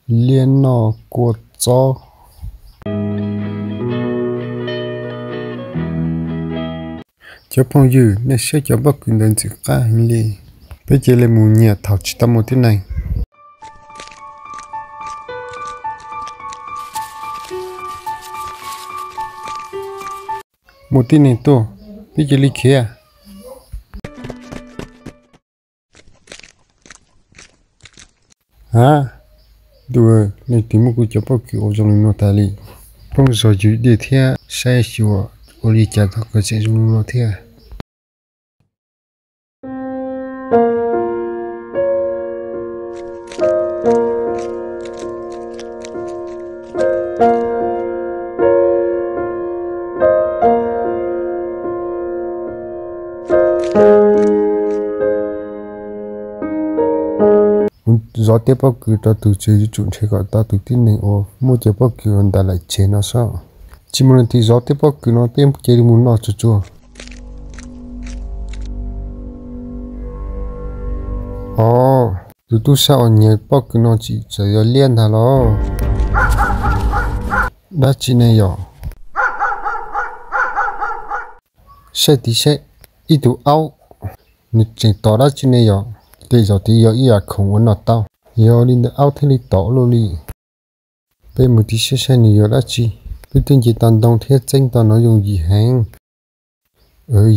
Liab noj kua txob. Cov phooj ywg, nej saib cov pob kws ntawd ntxim qab heev li. Peb cia li mus nyiam thaum tsis tau muaj tib neeg. Muaj tib neeg tuaj, peb cia li khiav. Ha, ntuj, leej twg muab kuv cov pob kws ua zoo li no tas li. Poob zog ywg dej thiab saib xyuas ua li cas tau kom tseem zoo li no thiab. Kuv zov tej pob kws rau tus tswv yuav tsum nrhiav kom tau tus tib neeg uas muab cov pob kws uas ntais lawm tseg no sob. Tsis muaj leej twg zov tej pob kws no, peb cia li mus noj tsuag tsuag. Os, tus tub sab uas nyiag pob kws no tsis txawm yog liab ntag los? Dab tsi ne yom? Saib tid saib, ib tug aub, nws tseem tom dab tsi ne yom? Tej zaum twb yog ib yam khoom uas noj tau, yog li ntawd aub thiaj li tom luaj li. Peb mus tiv saib saib nws yog dab tsi. Peb twb nce tau ntoo thiab txeeb tau no yooj yim heev.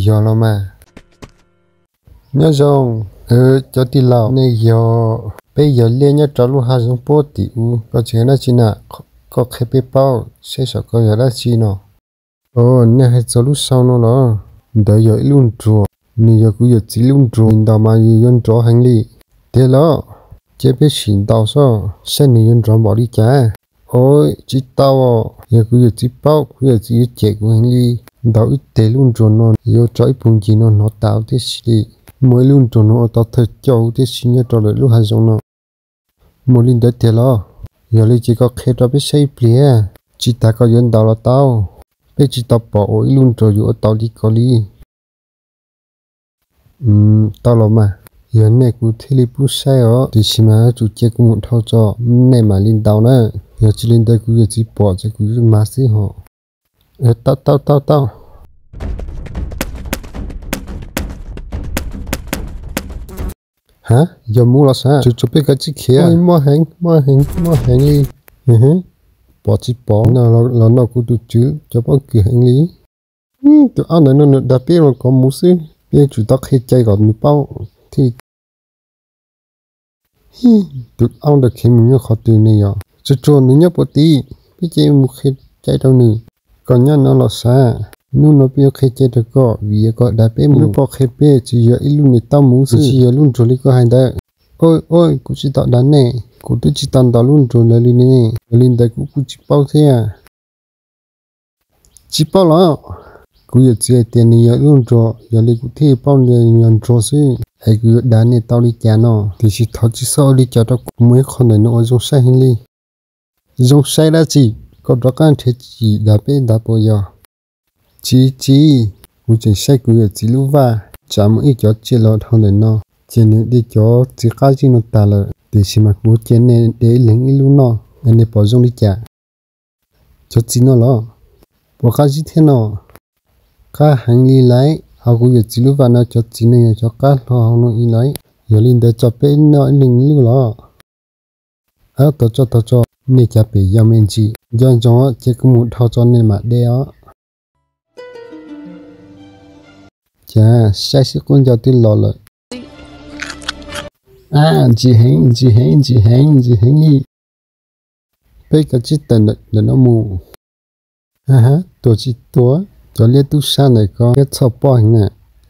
Yog los mas. Nyob zoo, cov tij laug, nej yog, peb yog liab nyob rau lub hav zoov puag tim ub. Koj tseem yog dab tsi na? Koj qhia peb paub saib saum koj yog dab tsi no. Os, nej hais txog lub sau no los? Ntawd yog ib lub nruas, nws yog kuv yawm txiv lub nruas, ntaus mas yus yuav nrov heev li. Tiag los? Cia peb sim ntaus sob, saib nws yuav nrov npaum li cas. Os, tsis tau os, yog kuv yawm txiv paub, kuv yawm txiv yuav cem kuv heev li. Ntaus ib teg lub nruas no yuav tso ib puag ncig no hnov tas tib si li. Muaj ib lub nruas no ua tau thawj coj huv tib si nyob rau lawm lub hav zoov no. Muaj li ntawd tiag los? Yog li ces koj qhia rau peb saib ib pliag, tsis tas koj yuav ntaus los tau. Peb tsis tau pom ua ib lub nruas yuav ua tau li ko li. Tau los mas, yog nej kuv thiaj li pub saib os, tiam sis mas yuav tsum cia kuv mus dhau tso, nej mam li ntaus na. Yog tsis li ntawd kuv yawm txiv pom ces kuv yuav mag xwb hos. Tau tau tau tau. Ha, yog mus los sav, tsuas tsuas peb kav tsij khiav. Mob heev, mob heev, mob heev li. Pom tsis pom no los noj kuv tus tswv cov pob kws heev li. Tus aub ntawm no nws dag peb los kom mus xwb, peb yuav tsum tau qhia cai kom nws paub thiaj. Tus aub ntawd khiav mus nyob qhov twg ne yom? Tsuas tsuas nws nyob puag tid, peb cia mus qhia cai rau nws. Koj nyob no los sav, hnub no peb yuav qhia cai rau koj vim yog koj dag peb mus. Hnub koj qhia peb tsis yog ib lub niag taub muv xwb, tsis yog lub nruas li koj hais ntawd. Oj, kuv tsis tau dag nej, kuv twb tsis tau ntaus lub nruas ntawd li ne, yog li ntawd kuv kuj tsis paub thiab. Tsis paub los? Kuv yawm txiv hais tias nws yog ib lub nruas, yog li kuv thiaj paub nws yog nruas xwb. Es kuv yuav dag nej tau li cas no? Tiam sis thov tsis txhob ua li cas rau kuv, mus ib qho ntawm no uas zoo saib heev li. Zoo saib dab tsi? Koj rov qab nrhiav tsis dag peb ntag puas yog? Tsis tsis, kuv tseem saib kuv yawm txiv lub vaj, tsam muaj ib cov tsiaj los dhau ntawm no, ces nws de cov txiv qab zib no tas lawm. Tiam sis mas kuv cia nej de ib leeg ib lub noj, nej pom zoo li cas? Cov txiv no los? Puas qab zib thiab no? Qab heev li lauj, hauv kuv yawm txiv lub vaj no cov txiv no yog cov qab hlo hauv no ib lauj. Yog li ntawd tso peb noj ib leeg ib lub los. Ab, tau tso tau tso, nej cav pem yog me ntsis. Nco ntsoov ces kuv mus dhau tso nej mam de os. Cas saib sib qub nco twb los lawm. Ab, ntsim heev ntsim heev ntsim heev ntsim heev li. Peb kav tsij tawm ntawm no mus. Ab, tuag tsis tuag, cov liab tub sab ntawm ko liab txhoj poj heev na.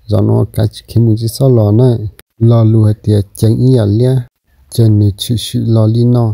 Zaum no kav tsij khiav mus tsis txhob los na. Lo lus hais tias ceev ib yam liab, ces nws tshwm sim los li no.